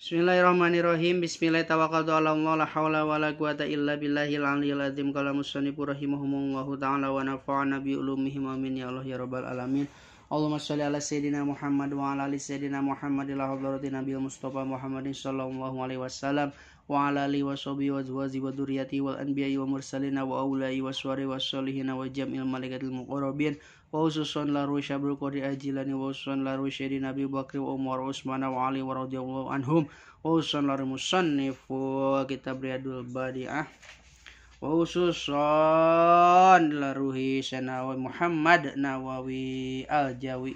Bismillahirrahmanirrahim. Bismillahirrahmanirrahim. Tawakkaltu ala Allah la haula wala quwata illa billahil aliyil azim. Qala musannif rahimahumullahu ta'ala wa nafa'ana bi ulumihim amin ya Allah ya rabbal alamin. Allahumma shalli ala sayidina Muhammad wa ala ali sayidina Muhammad ila hadrati nabiyil Mustafa Muhammadin sallallahu alaihi wasallam wa ala alihi washabihi wa azwajihi wa dzurriyyatihi wal anbiya'i wa mursalina wa aulai waswari wassolihina wa jam'il malaikatil muqarrabin wa khususan la ruhi Abdul Qadir Al-Jilani wa khususan la ruhi Sayyidina Abi Bakri wa Umar Utsman wa Ali wa radhiyallahu anhum wa khususan la musannif wa kitab Riyadul Badi'ah wa khususan la ruhi Sanawi Muhammad Nawawi Al-Jawi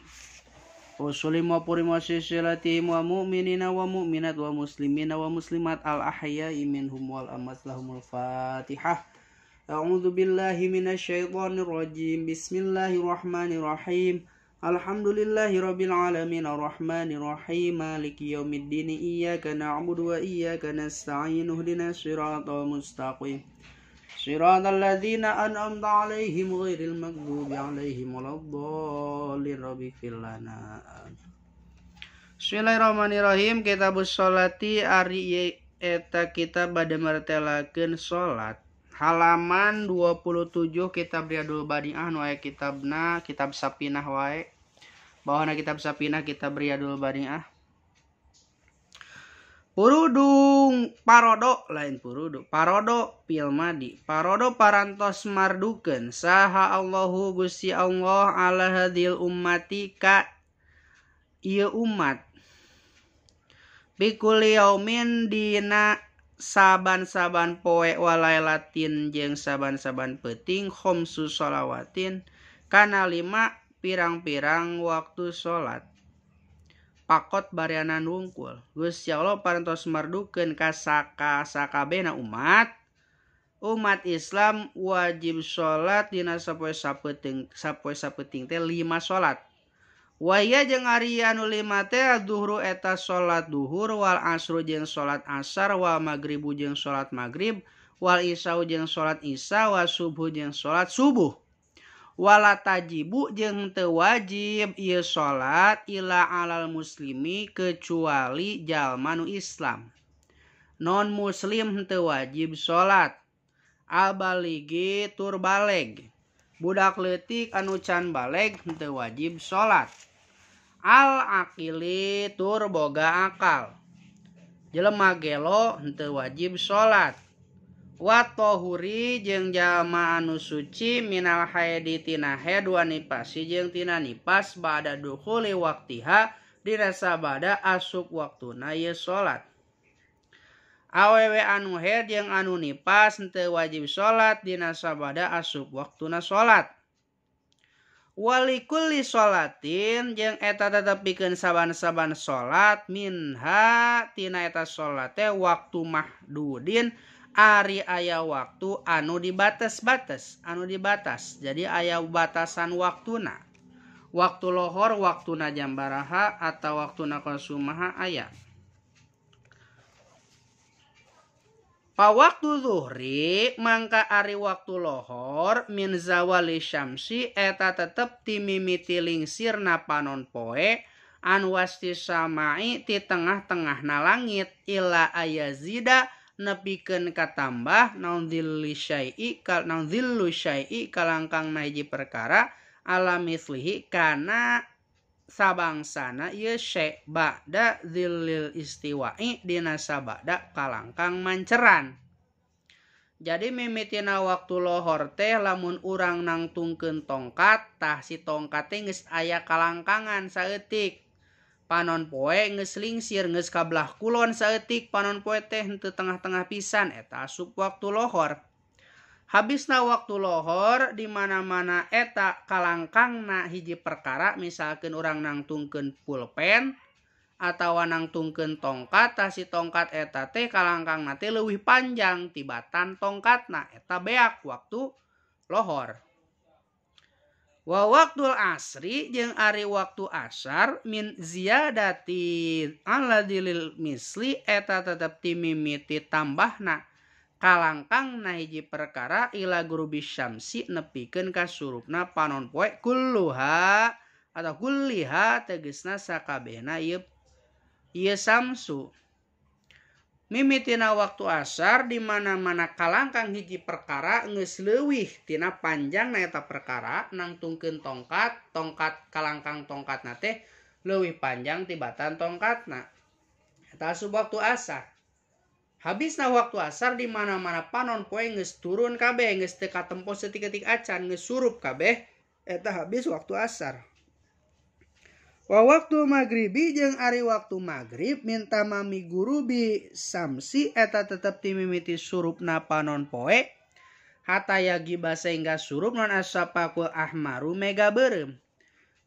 usulim wa purima silsilati wa mu'minina wa mu'minat wa muslimina wa muslimat al ahya'i minhum wal amwat lahumul fatihah. A'udzu billahi minasyaitonir rajim. Bismillahirrahmanirrahim. Alhamdulillahi rabbil alamin arrahmanir rahim maliki yaumiddin iyyaka na'budu wa iyyaka nasta'in ihdinas siratal mustaqim. Siratal ladzina an'amta 'alaihim ghairil maghdubi 'alaihim waladdallin. Rabbighfir lana. Bismillahirrahmanirrahim. Kitabus sholati ari eta kitab bade martelakeun salat. Halaman 27 kitab Riyadul Badi'ah nu aya kitabna kitab Sapinah wae. Bawahna kitab Sapinah kitab Riyadul Badi'ah. Purudung parodo lain purudu parodo fil madi parodo parantos mardukeun saha Allahu Gusti Allah ala hadhil ummati ka ieu umat bikuli yaumin dina saban-saban poe walailatin jeung saban-saban peuting khamsu sholawatin kana lima pirang-pirang waktu salat pakot barianan wungkul. Gusti Allah parantos mardukeun ka sakabehna umat. Umat Islam wajib salat dina sapoe sapeuting, sapoe sapeuting teh 5 salat. Wa hiya jeung ari anu 5 teh zuhru eta salat duhur wal asru jeung salat asar wal maghribu jeung salat maghrib wal isya jeung salat isya wa subuh jeung salat subuh. Wala tajibu jeung teu wajib ieu salat ila alal muslimi kecuali jalma nu Islam. Non muslim teu wajib salat. Al baligi tur baleg. Budak leutik anu can baleg teu wajib salat. Al aqili tur boga akal. Jelema gelo henteu wajib salat. Wa tohuri jeung jalma anu suci minal haidi tina haid wa nipasi jeung tina nipas ba'da dukhuli waqtiha dina sabada asup waktuna ieu salat. Awewe anu haid jeung anu nipas henteu wajib salat dina sabada asup waktuna salat. Walikulli sholatin jeung eta tetepikeun saban-saban salat minha tina eta salat teh waktu mahdudin ari aya waktu anu dibatas-batas, anu dibatas. Jadi aya batasan waktuna. Waktu lohor waktuna jam baraha atau waktuna konsumaha aya. Pa waktu zuhri mangka ari waktu lohor min zawali syamsi eta tetep timimiti lingsirna panon poe an wasti samai ti tengah-tengahna langit ila ayazida nepikeun katambah naon dzilli syai'i kal naon dzillu syai'i kalangkang na hiji perkara ala mislihi kana sabangsana ieu syai' ba'da dzillil istiwa'i dina sabada kalangkang manceran. Jadi mimitina waktu lohor teh lamun urang nangtungkeun tongkat tah si tongkat teh geus aya kalangkangan saeutik. Panon poe geus lingsir geus ka belah kulon saeutik panon poe teh henteu tengah-tengah pisan eta asup waktu lohor. Habisna waktu lohor di mana-mana eta kalangkangna hiji perkara misalkeun urang nangtungkeun pulpen atawa nangtungkeun tongkat tah si tongkat eta teh kalangkangna teh leuwih panjang tibatan tongkatna eta beak waktu lohor. Wa waktul asri jeung ari waktu asar min ziyadati ala dilil misli eta tetep timimiti tambahna kalangkang na hiji perkara ila gurubi syamsi nepikeun ka surupna panon poe kulluha atau kulliha tegesna sakabehna ieu samsu. Mimitina waktu asar di mana-mana kalangkang hiji perkara geus leuwih tina panjangna eta perkara nangtungkeun tongkat, tongkat kalangkang tongkatna teh leuwih panjang tibatan tongkatna. Eta asup waktu asar. Habisna waktu asar di mana-mana panon poe geus turun kabeh, geus teu katempo saeutik-eutik acan, geus surup kabeh, eta habis waktu asar. Wa waktu maghribi jeung ari waktu maghrib minta mami gurubi samsi eta tetep timimiti surupna panon poe hatta yagiba sehingga surup non asapakul ahmaru mega beureum.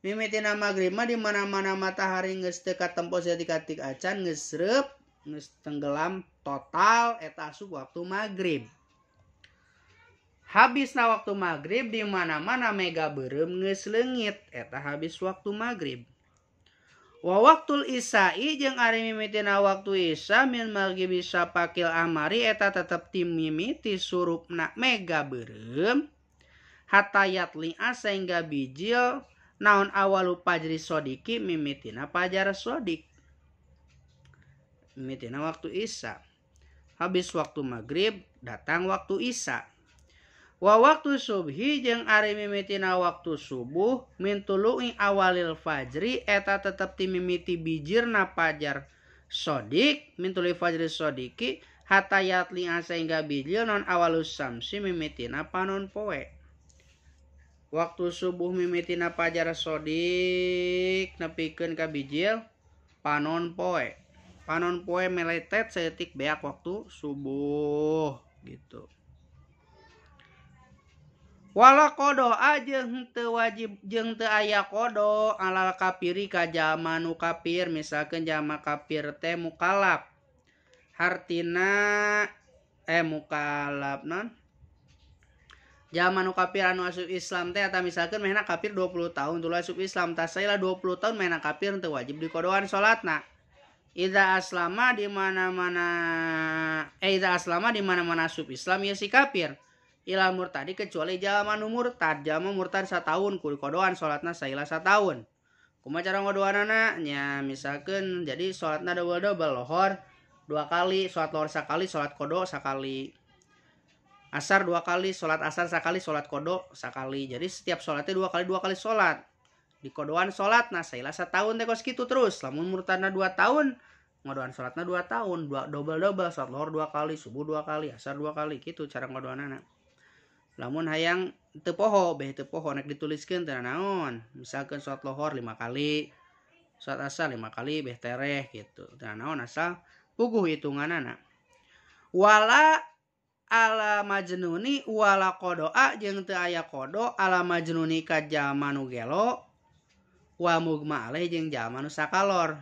Mimitina maghrib mah di mana-mana matahari geus teu katempo saeutik-eutik acan, geus reup, geus tenggelam total, eta asup waktu maghrib. Habisna waktu maghrib di mana-mana mega beureum geus leungit, eta habis waktu maghrib. Wa waktul isya'i jeung ari mimitina waktu isya min maghribi syafaqil ahmari eta tetep timimiti surupna mega beureum hatta yatli'a sehingga bijil naon awalu fajri sodiki mimitina fajar sodik. Mimitina waktu isya. Habis waktu maghrib datang waktu isya. Wa waktu subhi jeung ari mimitina waktu subuh min tulu'i awalil fajri eta tetep timimiti bijirna fajar sodik min tulu'i fajri sodiki hatta yatli'a sehingga bijil non awalus samsi mimitina panon poe. Waktu subuh mimitina fajar sodik nepikeun ka bijil panon poe. Panon poe meletet saeutik beak waktu subuh gitu. Wala qada jeung teu wajib jeung teu aya qada alal kafiri ka jalma nu kafir, misalkeun jalma kafir teh mukallaf. Hartina mukallaf non? Jalma nu kafir anu asup Islam teh eta misalkeun mehna kafir 20 tahun tuluy asup Islam, tah saila 20 tahun mehna kafir teu wajib dikodoan salatna. Idza aslama di mana-mana idza aslama di mana-mana asup Islam ya si kafir. Ilal murtadi kecuali jalma nu murtad, jalma murtad satahun kudu kodoan salatna saila satahun. Kumaha cara ngodoanana? Nya misalkeun jadi salatna double-double, lohor 2 kali, salat lohor sakali, salat kodo sakali. Asar 2 kali, salat asar sakali, salat kodo sakali. Jadi setiap salatnya 2 kali 2 kali salat. Di kodoan salatna saila satahun teh kos kitu terus. Lamun murtadna 2 tahun, ngodoan salatna 2 tahun, double-double, salat lohor 2 kali, subuh 2 kali, asar 2 kali kitu cara ngodoanana. Lamun hayang teu poho, beh teu poho nek dituliskeun teu naon. Misalkeun salat lohor 5 kali, salat asar 5 kali beh tereh gitu. Teu naon asal puguh hitunganana. Wala ala majnuni wala qadaa jeung teu aya qada ala majnuni ka jalma nu gelo wa mugma alaih jeung jalma nu sakalor.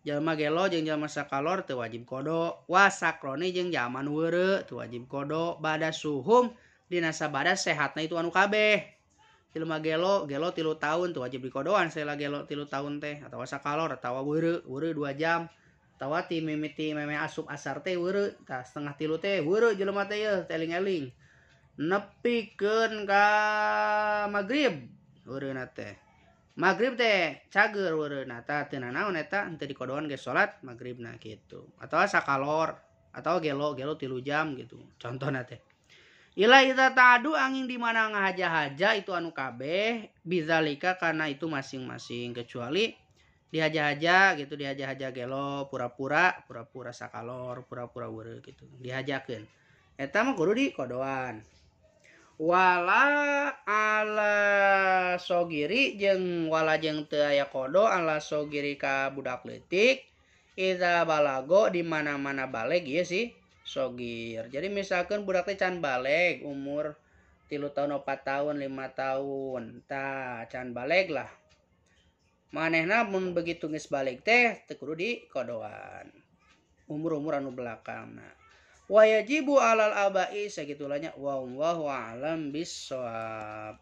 Jalma gelo jeung jalma sakalor teu wajib qada, wa sakroni jeung jalma nu weureu teu wajib qada bada suhum dina sabada sehatna itu anu kabeh. Jelema gelo, gelo 3 tahun tuh wajib dikodoan saela gelo 3 tahun teh atawa sakalor atawa weureu, weureu 2 jam. Atawa ti mimiti meme asup asar teh weureu, tah 2:30 teh weureu jelema teh yeuh teh eling-eling. Nepikeun ka magrib weureuna teh. Magrib teh cager weureuna tah teu nanaon eta henteu dikodoan ge salat magribna kitu. Atawa sakalor atawa gelo, gelo 3 jam gitu contohna teh. Ila idza ta'adu angin di mana ngahaja-haja itu anu kabeh bizalika karena itu masing-masing kecuali dihaja-haja gitu, dihaja-haja gelo pura-pura, pura-pura sakalor, pura-pura weureu gitu dihajakeun. Eta mah kudu dikodoan. Wala ala sogiri jeung wala jeung teu aya kodo ala sogiri ka budak leutik idza balago di mana-mana baleg ieu sih sogir. Jadi misalkan budak teh can baleg umur 3 tahun, 4 tahun, 5 tahun. Tah can baleg lah. Manehna mun begitu geus baleg teh teu kudu dikodoan. Umur-umur anu belakangna. Wa yajibu alal abai sagitulanya wallahu a'lam bissawab.